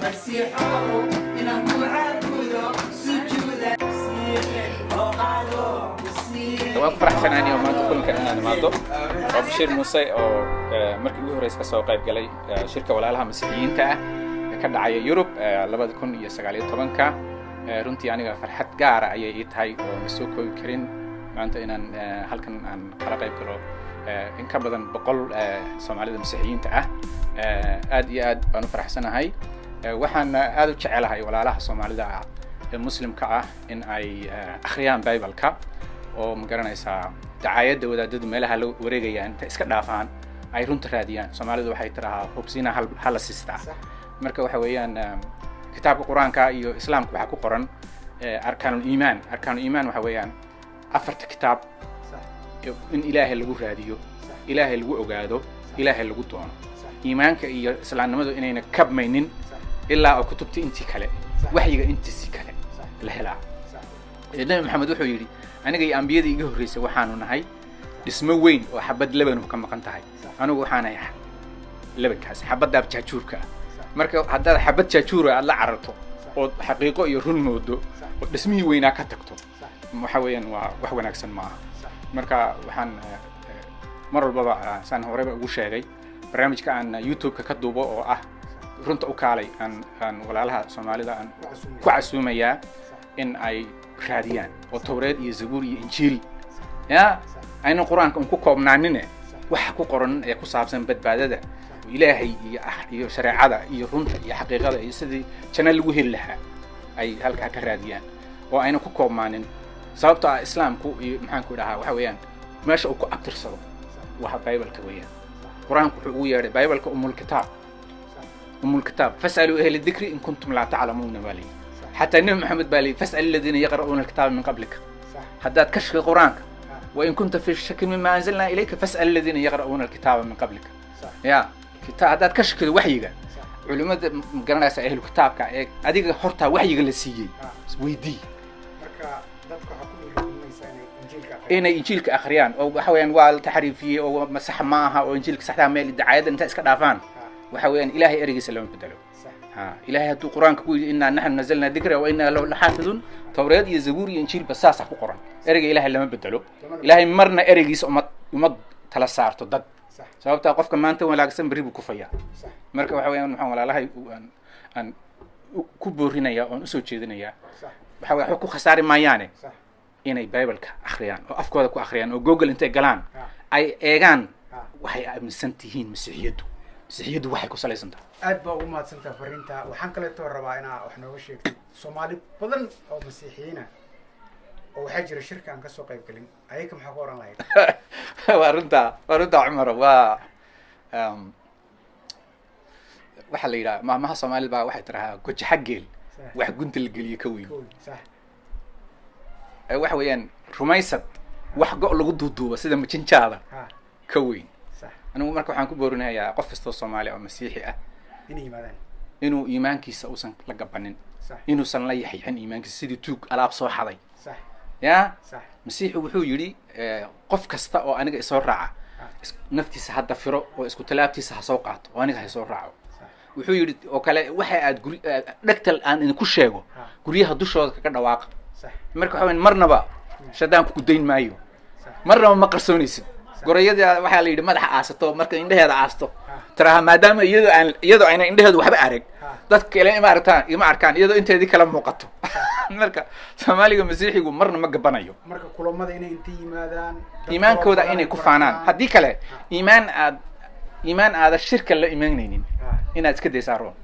Masiixow, inaan ku caabudo sujuuda oo qaado. Waan ku faraxsanahay oo maanta kulankan inaan imaado. Waa Bashiir Muuse oo markii ugu horreysa kasoo qayb galay shirka walaalaha Masiixiyiinta ah ee ka dhacaya Yurub 2019-ka. Runtii aniga farxad gaara ayay ii tahay oo ma soo koobi karin maanta inaan halkan aan kala qayb galo in ka badan 100 Soomaalida Masiixiyiinta ah. Aad iyo aad baan u faraxsanahay. Waxaan aad u jecelahay walaalaha Soomaalida ah ee Muslimka ah in ay akhriyaan Bible-ka oo, ma garanaysaa, dacaayadda wadaadadu meelaha la wareegayaan intay iska dhaafaan ay runta raadiyaan. Soomaalidu waxay tirahaa, "Hubsina hala siistaa." Marka waxa weeyaan, kitaabka Qur-aanka iyo Islaamka waxaa ku qoran arkaanul iimaan. Arkaanul iimaan waxa weeyaan afarta kitaab in Ilaahay lagu raadiyo, Ilaahay lagu ogaado, Ilaahay lagu doono. Iimaanka iyo islaamnimadu inayna kabmaynin ilaa oo kutubta intii kale, waxyiga intiisii kale la helaa. Nabi Maxamed wuxuu yidhi, "Aniga iyo ambiyadii iga horreysay waxaanu nahay dhismo weyn oo xabad lebanuhu ka maqan tahay. Anigu waxaanahay lebankaas, xabaddaa jaajuurka ah." Marka haddaad xabad jaajuura aad la cararto ood xaqiiqo iyo run moodo oo dhismihii weynaa ka tagto, waxa weeyaan waa wax wanaagsan ma aha. Marka waxaan mar walbaba, saan horeyba ugu sheegay barnaamijka aan YouTube-ka ka duubo oo ah Runta u Kaalay, aan walaalaha Soomaalida aan ku casuumayaa in ay raadiyaan oo Towreed iyo Zabuur iyo Injiil ya aynan Qur-aanka un ku koobnaanine, waxa ku qoran ee ku saabsan badbaadada Ilaahay iyo iyo shareecada iyo runta iyo xaqiiqada iyo sidii janno lagu heli lahaa ay halkaa ka raadiyaan oo aynan ku koobmaanin. Sababto ah Islaamku iyo, maxaan ku dhahaa, waxa weeyaan meesha uu ku abtirsado waa Bible-ka weeyaan. Qur-aanku wuxuu ugu yeedhay Bible-ka umulkitaab, umulkitaab. "فاسألوا أهل الذكر إن كنتم لا تعلمون" baa layidhi. Xataa Nebi Maxamed baa layidhi, "فاسأل الذين يقرؤون الكتاب من قبلك." Haddaad ka shaki Qur-aanka, "وإن كنت في شك مما أنزلنا إليك فاسأل الذين يقرؤون الكتاب من قبلك." Ya haddaad ka shakido waxyiga, culimada, ma garanaysa, ahlu kitaabka ee adiga hortaa waxyiga la siiyey weydii. Marka dadka waxaa ku dhiirigelinaysaa inay Injiilka akhriyaan. Inay Injiilka akhriyaan oo waxa weeyaan waa la taxriifiyey oo ma sax ma aha oo Injiilka saxdaa meel dacaayadda inta iska dhaafaan. Waxa weeyaan Ilaahay ereygiisa lama bedelo. Ha, Ilaahay hadduu Qur-aanka ku yidhi, "إنا نحن نزلنا الذكر وإنا له لحافظون," Towreed iyo Zabuur iyo Injiilba saasa ku qoran. Ereyga Ilaahay lama bedelo. Ilaahay marna ereygiisa umad tala saarto dad. Sababtaa qofka maanta wanaagsan berri buu kufayaa. Marka waxa weeyaan waxaan walaalahay aan ku boorinaya oon usoo jeedinayaa, waxa weya waxba ku khasaari maayaane, inay Bible-ka akhriyaan oo afkooda ku akhriyaan oo Google intay galaan ay eegaan waxay aaminsan tihiin Masiixiyaddu, Masiixiyaddu waxay ku salaysan tahay. Aad baa ugu mahadsantaha fariinta. Waxaan kaleeto rabaa inaa wax nooga sheegtid Soomaali badan oo Masiixiyiina oo waxaa jira shirka aan kasoo qayb gelin. Ayaka maxaa ku oran lahayd? Waa runtaa, waa runtaa, Cumar. Waa waxaa la yidhaha, maahmaaha Soomaalida baa waxay tirahaa, "Gojaxa geel wax gunta la geliyo ka weyn." Kow, sax. Waxa weeyaan rumaysad wax go' lagu duuduubo sida majinjaada ka weyn. Anigu marka waxaan ku boorinayaa qof kastoo Soomaali oo Masiixi ah inay yimaadaan, inuu iimaankiisa uusan la gabanin, inuusan la yaxyaxin iimaankiisa sidii tuug alaab soo xaday. Ya Masiixu wuxuu yidhi, qof kasta oo aniga isoo raaca naftiisa ha dafiro oo isku talaabtiisa ha soo qaato oo aniga ha isoo raaco. Wuxuu yidhi oo kale, waxa aad guri dhegtal aan idinku sheego guryaha dushooda kaga dhawaaqa. Marka waxa weyn, marnaba shaydaanku ku dayn maayo. Marnaba ma qarsoonaysid. Gorayada waxaa la yidhi madaxa aasato, marka indheheeda aasto tiraha, maadaama iyadoo aan iyadoo ayna indheheedu waxba arag, dadka kale ima aragtaan, ima arkaan, iyadoo inteedii kala muuqato. Marka Soomaaliga Masiixigu marna ma gabanayo. Marka kulamada inay inta yimaadaan, dad iimaankooda kaloo inay badan ku faanaan. bartaan. Haddii kale iimaan aad iimaan aada shirka la imaanaynin inaad iska daysaa roon.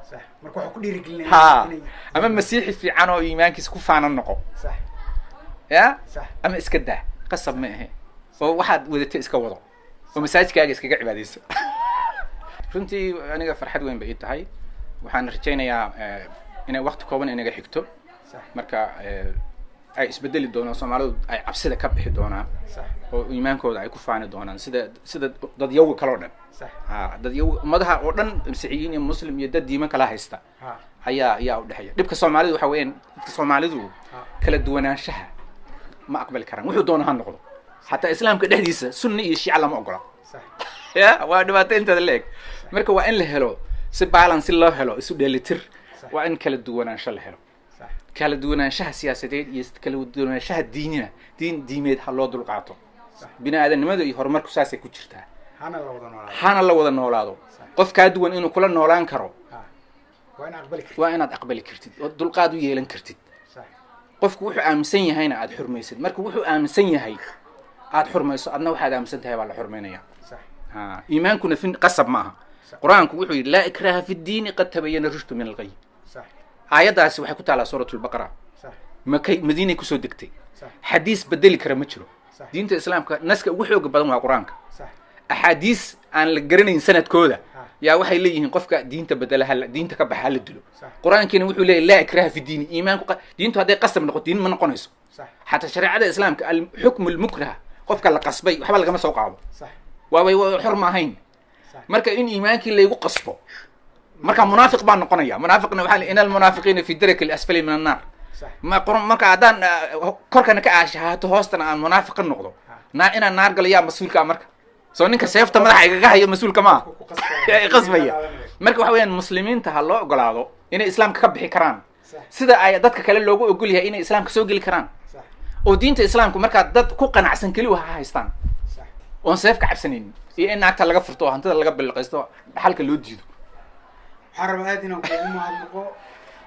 Sax, marka waxaa ku dhiirigelinaya inay ama Masiixi fiican oo iimaankiisa ku faanan noqo ya ama iska daa, qasab ma ahe, oo waxaad wadatay iska wado oo masaajidkaaga iskaga cibaadayso. Runtii aniga farxad weyn bay ii tahay. Waxaan rajaynayaa inay waqti kooban inaga xigto. Marka ay isbedeli doonaan, Soomaalidu ay cabsida ka bixi doonaan oo iimaankooda ay ku faani doonaan sida dad yawga kale oo dhan. Ha, dad yaw ummadaha oo dhan, Masiixiyiin iyo Muslim iyo dad diiman kala haysta ayaa udhexeeya. Dhibka Soomaalidu waxa weeyaan, dadka Soomaalidu kala duwanaanshaha ma aqbali karaan, wuxuu doona ha noqdo. Xataa Islaamka dhexdiisa Sunni iyo Shiica lama ogola. Ya, waa dhibaato inteeda la eg. Marka waa in la helo Si balance loo helo, isu dheelitir, waa in kala duwanaansho la helo. Kala duwanaanshaha siyaasadeed iyo kala duwanaanshaha diinina, diin diimeed ha loo dulqaato. Bini aadanimadu iyo horumarku saasay ku jirtaa. Hana la wada noolaado. Hana la wada noolaado. Qof kaa duwan inuu kula noolaan karo Ha, waa in aqbali kartid. Waa inaad aqbali kartid oo dulqaad u yeelan kartid. Qofku wuxuu aaminsan yahayna aada xurmaysid. Marka wuxuu aaminsan yahay aada xurmayso, adna waxaad aaminsan tahay baa la xurmaynaya. Ha, iimaankuna fin qasab ma aha. Qur-aanku wuxuu yidhi: "Laa ikraha fi ddiini, qad tabayana rushdu min alghay." Aayaddaasi waxay ku taallaa Suurat Lbaqara. Makay Madiinay kusoo degtay. Xadiis bedeli kara ma jiro. Diinta Islaamka naska ugu xooga badan waa Qur-aanka. Axaadiis aan la garanayn sanadkooda yaa waxay leeyihiin qofka diinta bedela hala, diinta ka baxa hala dilo. Qur-aankiina wuxuu leeyahy: "Laa ikraha fi diini." Iimaanku diintu hadday qasab noqoto, diin ma noqonayso. Xataa shareecada Islaamka alxukmu lmukrah, qofka la qasbay waxba lagama soo qaado. Waabay waa xor ma ahayn. Marka in iimaankii laygu qasbo, marka munaafiq baan noqonaya. Munaafiqna waxaa la: "Ina almunaafiqiina fi daraki alasfali min annaar." Ma marka haddaan korkana ka aashahaato, hoostana aan munaafiq ka noqdo, naa inaan naar galo, yaa mas-uulka ah? Marka soo ninka seefta madaxa igaga hayo mas-uulka maaha? Ku qasbaya. Yaa i qasbaya. Marka waxa weeyaan, muslimiinta ha loo ogolaado inay Islaamka ka bixi karaan, sida ay dadka kale loogu ogol yahay inay Islaamka soo geli karaan. Oo diinta Islaamku markaa dad ku qanacsan keli ha haystaan, oon seef ka cabsanaynin iyo in naagta laga furto oo hantida laga biliqaysto, dhaxalka loo diido. Waxaan rabaa aad inaan kuugu mahadnaqo.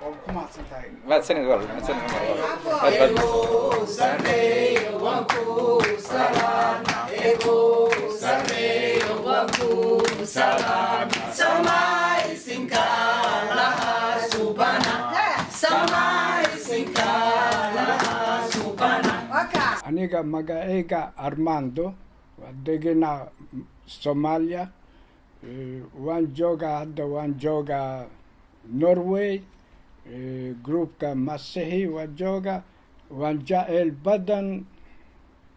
Waa ku mahadsan tahay. Mahadsanid walaal, mahadsanid Cumar, aad baad. Sarreeyo waan ku salaam, Eebow sarreeyo waan ku salaam, samaysinka laha subana, samaysinka laha subana. Aniga magacayga Armando, waa degenaa Soomaaliya. Waan joogaa hadda, waan joogaa Norway. Groupka Masihi waa jooga. Waan jecel badan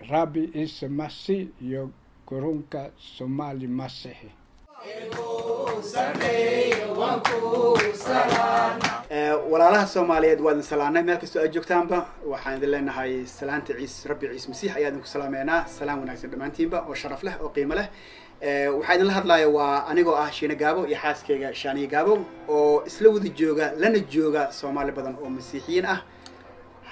Rabbi Ciise Masih iyo gurunka Somali Masihi. Sarreeyo waan ku salaam. Walaalaha Soomaaliyeed, waa idin salaanay meel kastoo aad joogtaanba. Waxaan idin leenahay salaanta Ciis, Rabbi Ciise Masiix ayaa idinku salaameynaa. Salaam wanaagsan dhammaantiinba oo sharaf leh oo qiimo leh. Waxaa idinla hadlaya waa anigoo ah Shiine Gaabo iyo xaaskayga Shaaniye Gaabo, oo isla wada jooga, lana jooga Soomaali badan oo Masiixiyiin ah.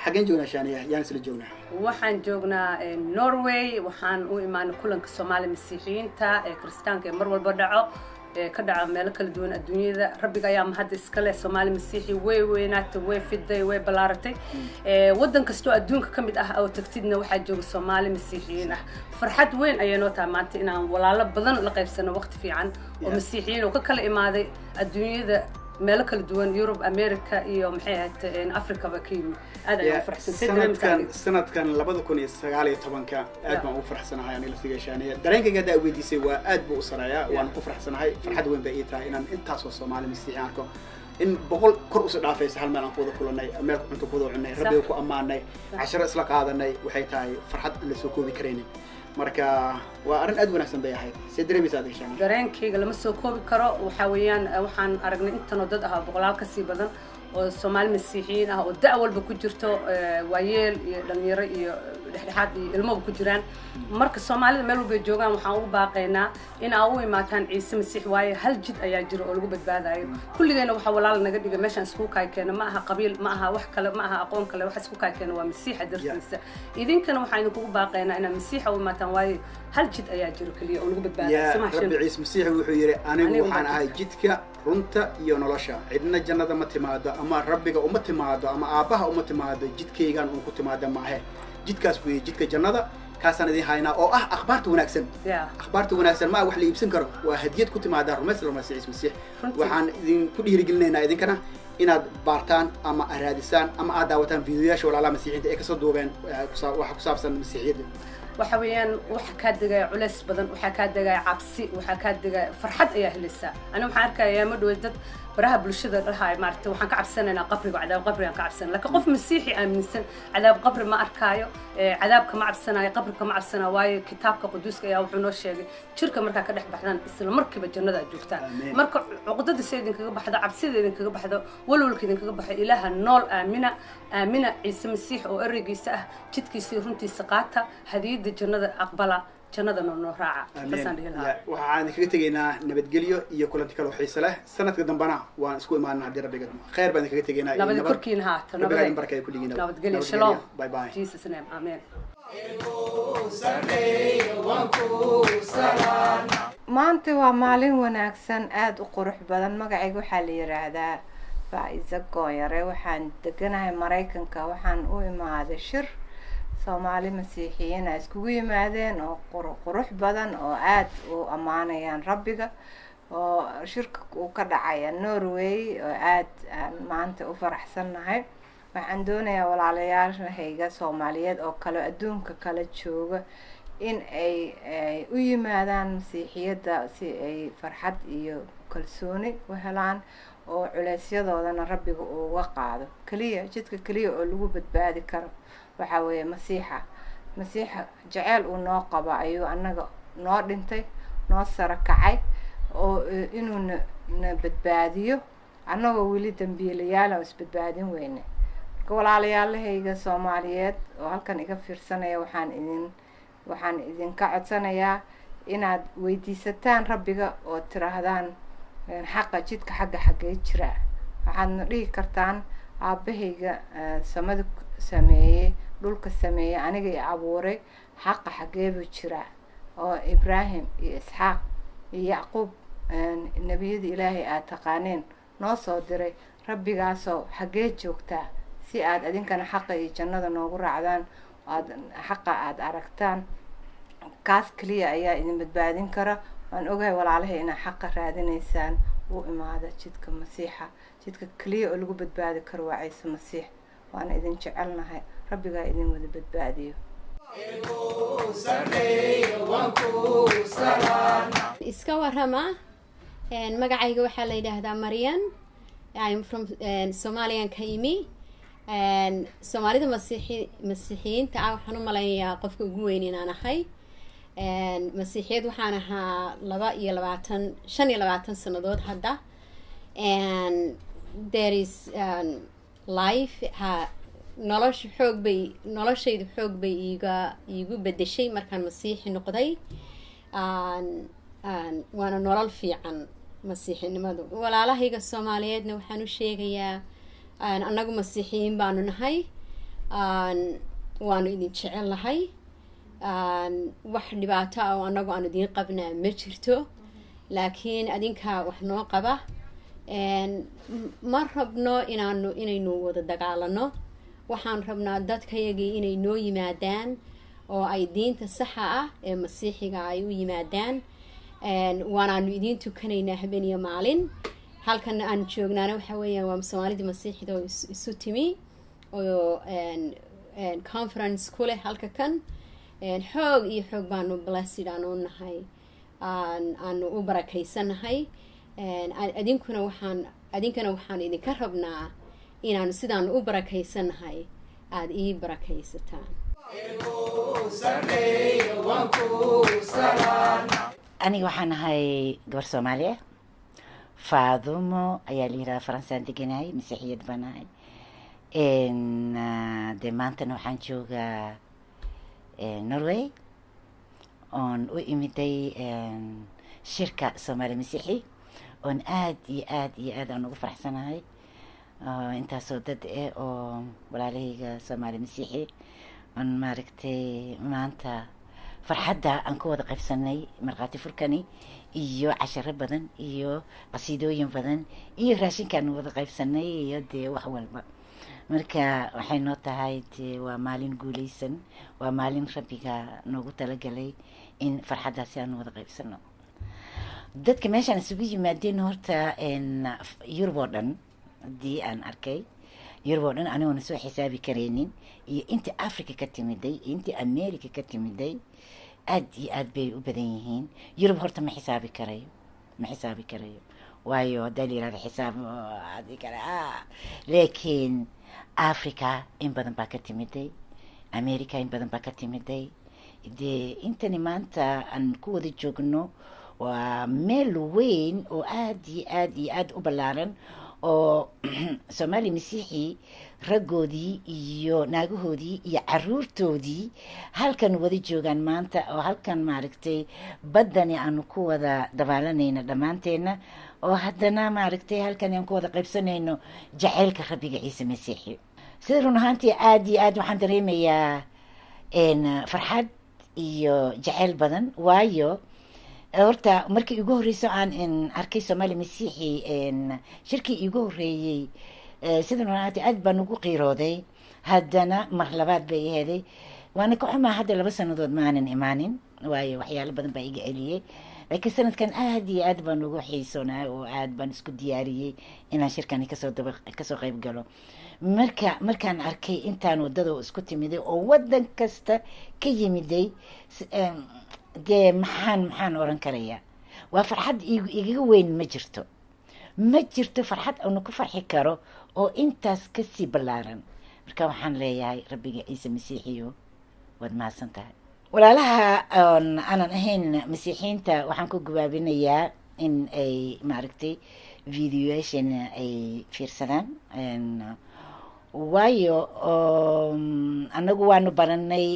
Xaggeen joognaa, Shaaniya? Yaan isla joognaa? Waxaan joognaa Norway. Waxaan u imaanay kulanka Soomaali Masiixiyiinta ee Kiristaanka ee mar walba dhaco, ee ka dhaco meelo kala duwan adduunyada. Rabbiga ayaa mahadda iska leh. Soomaali Masiixi way weynaatay, way fiday, way ballaaratay. Waddan kastoo adduunka ka mid ah oo tagtidna waxaa jooga Soomaali Masiixiyiin ah. Farxad weyn ayay noo tahay maanta inaan walaalo badan la qaybsano waqti fiican oo Masiixiyiin oo ka kala imaaday adduunyada meelo kala duwan, Yurub, America iyo maxay ahayd, Africaba ka yimid. Aad ayaan u faraxsan. Sanadkan 2019-ka aad baan ugu faraxsanahay aniga laftiga, Shaaniya. Dareenkayga haddaa weydiisay, waa aad buu u sareeyaa. Waan ku faraxsanahay. Farxad weyn bay ii tahay inaan intaasoo Soomaali Masiixi arko, in 100 kor usa dhaafaysa, hal meel aan ku wada kulanay, meel cunto ku wada cunay, Rabbiga ku ammaanay, casharo isla qaadanay. Waxay tahay farxad aan la soo koobi karaynin. Marka waa arrin aad wanaagsan bay ahayd. See dareemaysa adiga, Shaaniya? Dareenkayga lama soo koobi karo. Waxaa weeyaan, waxaan aragnay intanoo dad ah, boqolaal kasii badan oo Soomaali Masiixiyiin ah oo da' walba ku jirto, waayeel iyo dhalinyaro iyo dhexdhexaad iyo ilmoba ku jiraan. Marka Soomaalida meel walbay joogaan, waxaan ugu baaqaynaa in aa u imaataan Ciise Masiix, waayo hal jid ayaa jira oo lagu badbaadayo. Kulligeena waxaa walaal naga dhiga meeshaan isku kaay keena ma aha qabiil, ma aha wax kale, ma aha aqoon kale. Waxa isku kaay keena waa Masiixa dartiisa. Idinkana waxaan idinkugu baaqaynaa inaad Masiixa u imaataan, waayo hal jid ayaa jiro keliya oo lagu badbaadayo. Yaa Rabbi Ciise Masiix wuxuu yidhi: "Anigu waxaan ahay jidka, runta iyo nolosha. Cidna jannada ma timaado ama Rabbiga uma timaado ama Aabbaha uma timaado jidkaygan uun ku timaada maahe." Jidkaas weeye jidka jannada. Kaasaan idin haynaa oo ah akhbaarta wanaagsan. Akhbaarta wanaagsan ma ah wax la iibsan karo, waa hadiyad ku timaada rumays la rumaysa Ciise Masiix. Waxaan idinku dhiirigelinaynaa idinkana inaad baartaan ama aad raadisaan ama aad daawataan fiidiyoyaasha walaalaha Masiixiinta ee kasoo duubeen waxa ku saabsan Masiixiyadda. Waxa weeyaan, waxa kaa degaya culays badan, waxaa kaa degaya cabsi, waxaa kaa degaya farxad ayaa helaysaa. Aniga waxaan arkayaa ma dhawey dad baraha bulshada dhahay, maaragtay, waxaan ka cabsanaynaa qabriga, cadaab qabrigaan ka cabsanay. Laakiin qof Masiixi aaminsan cadaab qabri ma arkaayo, cadaabka ma cabsanayo, qabriga ma cabsanayo, waayo Kitaabka Quduuska ayaa wuxuu noo sheegay jirka markaa ka dhex baxdaan, isla markiiba jannada aad joogtaan. Marka cuqdada si idinkaga baxdo, cabsida idinkaga baxdo, walwalka idinkaga baxo, Ilaaha nool aamina, aamina Ciise Masiix oo ereygiisa ah, jidkiisa iyo runtiisa qaata, hadiyadda jannada aqbala. Jannadana noo raaca, saasaan dhihi lahaa. Waxaan idinkaga tegaynaa nabadgelyo iyo kulanti kale oo xiise leh. Sanadka dambana waan isku imaanaa haddii Rabbiga idmo. Khayr baan idinkaga tegaynaa iyo Nabadi nabad. Korkiina haato. Rabbiga idin barkeeyo kulligiina. Nabadgelyo, shalom. Bye bye. Jesus name, amen. Sarreeyo waan ku salaana. Maanta waa maalin wanaagsan, aada u qurux badan. Magacayga waxaa la yiraahdaa Faa-iso Goonyare. Waxaan deganahay Maraykanka. Waxaan u imaaday shir Soomaali Masiixiyiin ay iskugu yimaadeen oo qurux badan oo aada u ammaanayaan Rabbiga, oo shirka uu ka dhacaya Norway, oo aada aan maanta u faraxsannahay. Waxaan doonayaa walaalayaalhayga Soomaaliyeed oo kale adduunka kala jooga in ay u yimaadaan Masiixiyadda si ay farxad iyo kalsooni u helaan oo culeysyadoodana Rabbiga uu uga qaado. Keliya jidka keliya oo lagu badbaadi karo waxaa weeye Masiixa. Masiixa jeceyl uu noo qabo ayuu annaga noo dhintay, noo sara kacay, oo inuu na badbaadiyo annagoo weli dambiilayaal oo isbadbaadin weyne. Marka walaalayaalahayga Soomaaliyeed oo halkan iga fiirsanaya, waxaan idinka codsanayaa inaad weydiisataan Rabbiga oo tiraahdaan, "Xaqa jidka xagga xaggee jira?" Waxaadna dhihi kartaan, "Aabahayga samada sameeyey, dhulka sameeyey, aniga i abuuray, xaqa xaggee buu jiraa?" Oo Ibraahim iyo Isxaaq iyo Yacquub, nebiyada Ilaahay aad taqaaneen, noo soo diray, Rabbigaasoo xaggee joogtaa, si aad adinkana xaqa iyo jannada noogu raacdaan, aad xaqa aada aragtaan. Kaas keliya ayaa idin badbaadin kara. Waan ogahay walaalahay inaad xaqa raadinaysaan. U imaada jidka Masiixa. Jidka keliya oo lagu badbaadi karo waa Ciise Masiix. Waana idin jecelnahay. Rabbigaa idin wada badbaadiyo. Sarreeyo waan ku salaana. Iska warama. Magacayga waxaa la yidhaahdaa Marian. I'm from Somalian ka imi. Soomaalida Masiixiyiinta ah waxaan u malaynayaa qofka ugu weyn inaan ahay. Masiixiyad waxaan ahaa 22, 25 sanadood hadda. And there is life ha nolosha xoog bay, noloshaydu xoog bay iigu bedeshay markaan Masiixi noqday. Waana nolol fiican Masiixinimadu. Walaalahayga Soomaaliyeedna waxaan u sheegayaa, annagu Masiixiyiin baanu nahay, waanu idin jecel nahay. Wax dhibaato ah oo annagu aanu idiin qabnaa ma jirto, laakiin adinkaa wax noo qaba. Ma rabno inaynu wada dagaalano. Waxaan rabnaa dadkayagii inay noo yimaadaan oo ay diinta saxa ah ee Masiixiga ay u yimaadaan. Waanaanu idiin tukanaynaa habeen iyo maalin. Halkan aan joognaana waxa weeyaan waa Soomaalidii Masiixida oo isu timi oo conference ku leh halka kan. Xoog iyo xoog baanu blessed aanu u nahay, aanu u barakaysannahay. Adinkuna waxaan adinkana waxaan idinka rabnaa inaanu sidaanu u barakaysannahay aada ii barakaysataan. Sarreeyo waan ku salaana. Aniga waxaan ahay gabar Soomaali ah, Faadumo ayaa la yihahda. Faransaan deganahay, Masiixiyad baan ahay. Dee maantana waxaan joogaa Norway oon u imiday shirka Soomaali Masiixi, oon aad iyo aad iyo aad aan ugu faraxsanahay intaasoo dad eh oo walaalahayga Soomaali Masiixi oon maaragtay maanta farxadda aan ku wada qaybsanay, markhaati furkani iyo casharo badan iyo qasiidooyin badan iyo raashinkaan wada qaybsanay iyo dee wax walba. Marka waxay noo tahay dee waa maalin guuleysan, waa maalin Rabbiga noogu talagalay in farxaddaasi aan wada qaybsano. Dadka meeshaan isugu yimaadeen horta Yurub oo dhan haddii aan arkay, Yurub oo dhan anigoona soo xisaabi karaynin, iyo intii Africa ka timiday iyo intii America ka timiday, aad iyo aad bay u badan yihiin. Yurub horta ma xisaabi karayo, ma xisaabi karayo, waayo haddaa la yihahda xisaab adi kale. Laakiin Africa in badan baa ka timiday, America in badan baa ka timiday. Dee intani maanta aan ku wada joogno waa meel weyn oo aad iyo aad iyo aad u ballaaran. Oo Soomaali Masiixi raggoodii iyo naagahoodii iyo caruurtoodii halkan wada joogaan maanta, oo halkan maaragtay baddani aanu ku wada dabaalanayno dhammaanteenna, oo haddana maaragtay halkan aan ku wada qaybsanayno jacaylka Rabbiga Ciise Masiixi. Sida run ahaantii aada iyo aad waxaan dareemayaa farxad iyo jacayl badan, waayo horta markii igu horreyso aan arkay Soomaali Masiixi, shirkii igu horreeyey, sida run ahaantii aad baan ugu qiirooday. Haddana mar labaad bay aheeday, waana ka xumaa hadda 2 sanadood ma aanan imaanin, waayo waxyaalo badan baa iga celiyey. Laakiin sanadkan aad iyo aad baan ugu xiisoonaa oo aad baan isku diyaariyey inaan shirkani kasoo daba kasoo qayb galo. Marka markaan arkay intaan wadada isku timiday oo wadan kasta ka yimiday, dee maxaan oran karayaa? Waa farxad igaga weyn ma jirto, ma jirto farxad aanu ku farxi karo oo intaas kasii ballaaran. Marka waxaan leeyahay, Rabbiga Ciise Masiixiyo, waad mahadsan tahay. Walaalaha oon aanan ahayn masiixiyiinta waxaan ku gabaabinayaa in ay maaragtay videoyaashana ay fiirsadaan, waayo anagu waanu baranay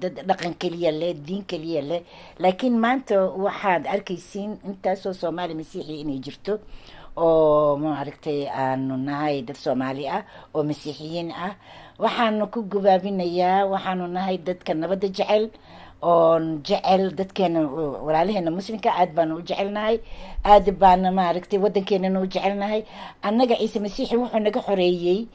dad dhaqan keliya leh, diin keliya leh, laakiin maanta waxaad arkaysiin intaasoo Soomaali Masiixi inay jirto, oo maaragtay aanu nahay dad Soomaali ah oo masiixiyiin ah. Waxaanu ku gabaabinayaa, waxaanu nahay dadka nabadda jecel oon jecel dadkeena, walaalaheena muslimka aad baanu u jecelnahay, aad baana maaragtay waddankeenana u jecelnahay. Annaga Ciise Masiixi wuxuu naga xoreeyey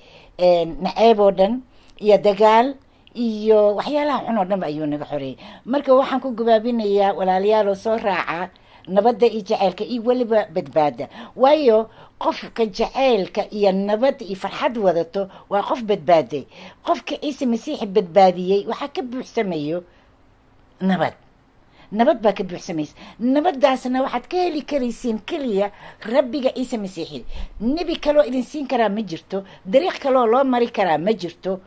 naceeb oo dhan iyo dagaal iyo waxyaalaha xun oo dhan ba ayuu naga xoreeyey. Marka waxaan ku gabaabinayaa, walaalayaaloo, soo raaca nabadda iyo jaceylka iyo weliba badbaada, waayo qofka jaceylka iyo nabadda iyo farxad wadato waa qof badbaaday. Qofka Ciise Masiixi badbaadiyey waxaa ka buuxsamayo nabad, nabad baa ka buuxsamaysa. Nabaddaasna waxaad ka heli karaysiin keliya Rabbiga Ciise Masiixi. Nebi kaloo idin siin karaa ma jirto, dariiq kaloo loo mari karaa ma jirto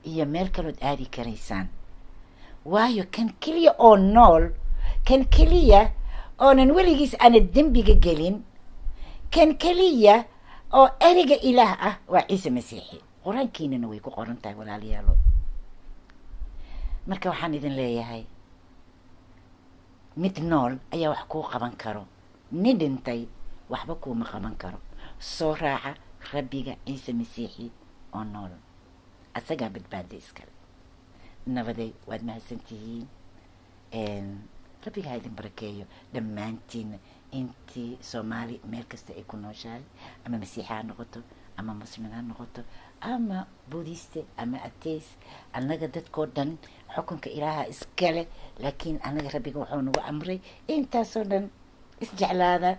iyo meel kalood aadi karaysaan, waayo kan keliya oo nool, kan keliya oonan weligiis aana dembiga gelin, kan keliya oo ereyga Ilaah ah waa Ciise Masiixi. Qur-aankiinana way ku qoran tahay, walaalayaalo. Marka waxaan idin leeyahay, mid nool ayaa wax kuu qaban karo, nin dhintay waxba kuuma qaban karo. Soo raaca Rabbiga Ciise Masiixi oo nool, asagaa badbaada iskale. Nabaday, waad mahadsantihiin. Rabbiga ha idin barakeeyo dhammaantiina, intii Soomaali meel kasta ay ku nooshahay, ama masiixi ha noqoto ama muslim ha noqoto ama buudiste ama atheist. Annaga dadkoo dhan xukunka Ilaaha iskale, laakiin annaga Rabbiga wuxuu nagu amray intaasoo dhan: isjeclaada,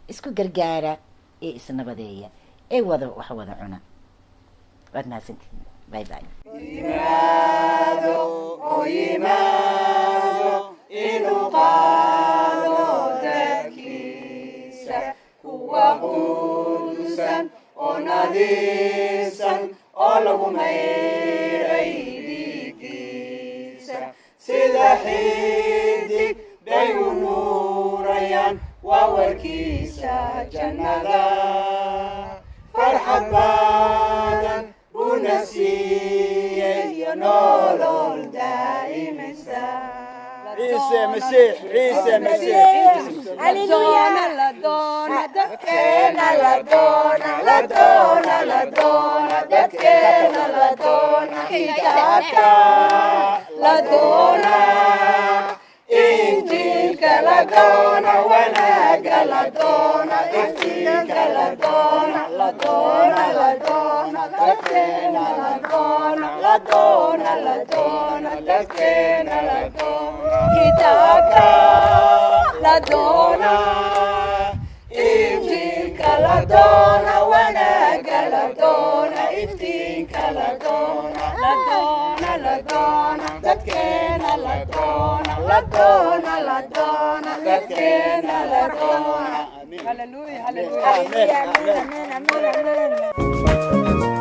isku gargaara ee isnabadeeya ee wada wax wada cuna. Waad mahadsantihiin. Bye bye. Yimaado oo yimaado inuu qaado dadkiisa, kuwa qudusan oo nadiifsan oo lagu mayray dhiigiisa. Sida xidig bay u nuurayaan, waa warkiisa jannada. Farxad badan buuna siiyey iyo nolol daa'imaysa. Ciise Masiix, Ciise Masiix. La doona dadkeena, la doona, la doona, la doona dadkeena, la doona kitaabka, la doona injiilka, la doona wanaaga, la doona iftiinka, la doona, la doona, la doona dadkeena, la doona, la doona, la doona dadkeena, la doona kitaabka, la doona injiilka, la doona wanaaga, la doona iftiinka, la doona, la doona, la doona dadkeena, la doona, la doona, la doona dadkeena, la doona. Hallelujah, hallelujah. Amen, amen. Amen, amen, amen.